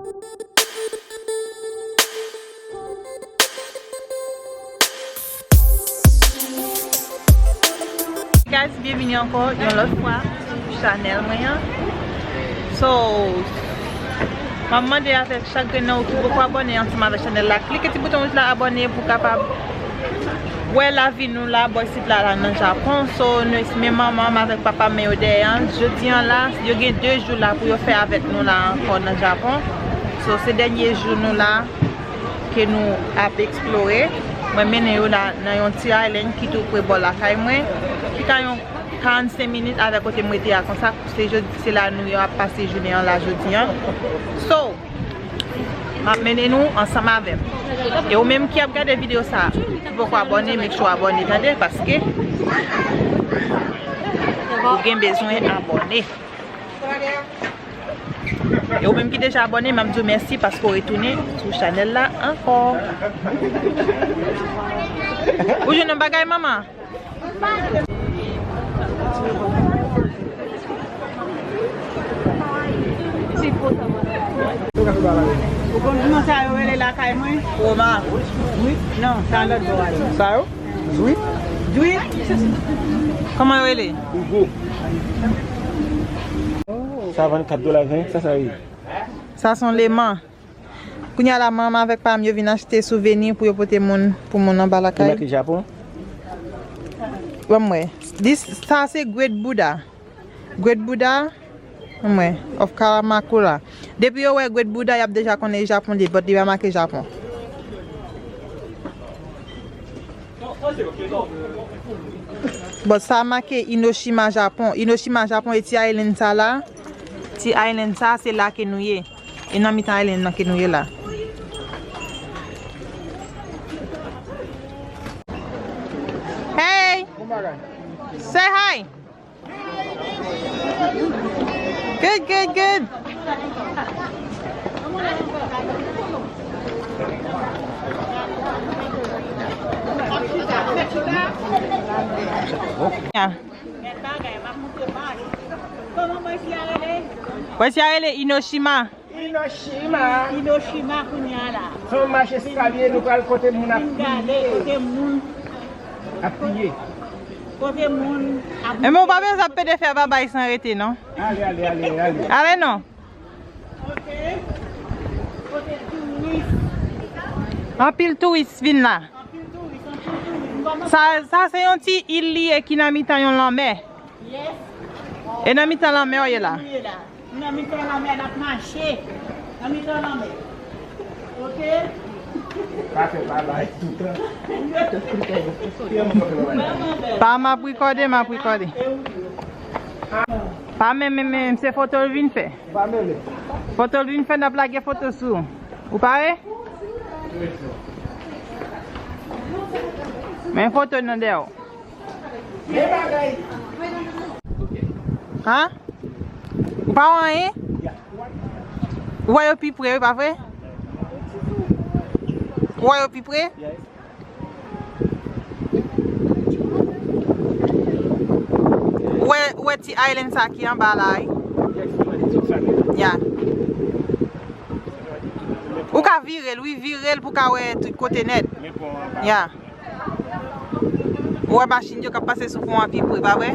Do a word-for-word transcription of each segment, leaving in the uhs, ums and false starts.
Guys, byenvini ankò yon lòt fwa sou chanèl mwen an. So, m ap mande avèk chak grenn nan ou ki poko abòne ansanm avèk chanèl la, klike ti bouton wouj la abòne pou w kapab wè lavi nou la bò isit la, la nan Japon. So, nou, men manman m avèk papa m men yo dèyè an. Jodi an la, yo gen de jou la pou yo fè avèk nou la ankò nan Japon. So, se dènye jou nou la ke nou ap eksplore. Mwen mennen yo la nan yon ti island ki tou pre bò lakay mwen, ki ka yon karannsenk minit avèk kote m rete a konsa. Se jodi, se la nou yo ap pase jounen an la jodi an. So, m ap mennen nou ansanm avè m. E ou menm ki ap gade videyo sa, ki poko abòne, make sure abòne tande, paske ou gen bezwen abòne. E ou menm ki deja abòne, m ap di w mèsi paske w retounen sou chanèl la ankò. Ou jwenn yon bagay, manman? Ou konn kòman sa yo rele lakay mwen? Roma. Non, sa lòt bò a ye. Sa yo? Dwi? Dwi? Kòman yo rele? Hugo. Sa vann kat dola ven, sa, sa ye? Sa se yon leman. Kounye a la, manman avèk pa m yo vin achte souveni pou yo pote moun, pou moun anba lakay. Li make Japon? Ban m wè. Dis, sa se Great Buddha. Great Buddha, ban m wè, of Kamakura. Depi yo wè Great Buddha, y ap deja konnen Japon li, but li pa make Japon. But sa make Hiroshima, Japon. Hiroshima, Japon, e ti island sa la. Ti island sa, se la ke nou ye. E nan mitan island nan ke nou ye la. Hey! Say hi! Good, good, good. Yeah. Wè si a rele Hiroshima. Hiroshima. Hiroshima kounye a la. Se yon mach eskalye, nou pral kote moun ap priye. Kote moun ap priye. Kote moun ap... E men ou pa bezwen ap pede fè babay san rete, non. Ale, ale, ale, ale. Ale, non. Ok. Kote touris. Anpil touris vin la. Anpil touris, anpil touris. Sa, sa se yon ti il li ye ki nan mitan yon lanmè. Yes. E nan mitan lanmè w ye la. Nou ye la. Nan mitan lanmè, n ap mache. Nan mitan lanmè. Ok? Pa fè babay toutan. Pa m ap rekòde, m ap rekòde. Pa menm, menm, menm, se foto l vin fè. Foto l vin fè, n ap lage foto sou. Ou pare? Men foto nan dèyè w. Ha? Ou pa wè anyen? Ou wè yo pi pre, wi, pa vre? Ou wè yo pi pre? Ou wè, ou wè ti island sa ki anba la, wi? Ya. Ou ka vire l, wi, vire l pou w ka wè tout kote nèt. Ya. Ou wè machin yo k ap pase sou pon an pi pre, pa vre?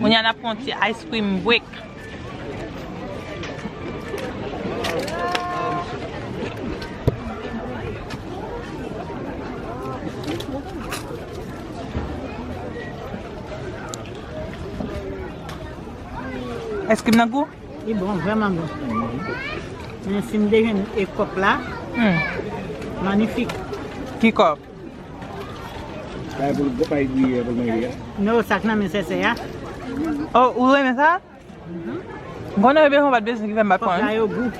Kounye a n ap pran yon ti ice cream break. Ayskrim nan gou? Li bon, vrèman bon. Men si m te jwenn e kòp la, hmm, manifik. Ki kòp? Sa e pou l bay griye pou l manje a. Non, sa k nan men sèsè a. Oh, ou renmen sa? M konnen yo bezwen bat bezwen ki fè m bat. Kòk la yo gou.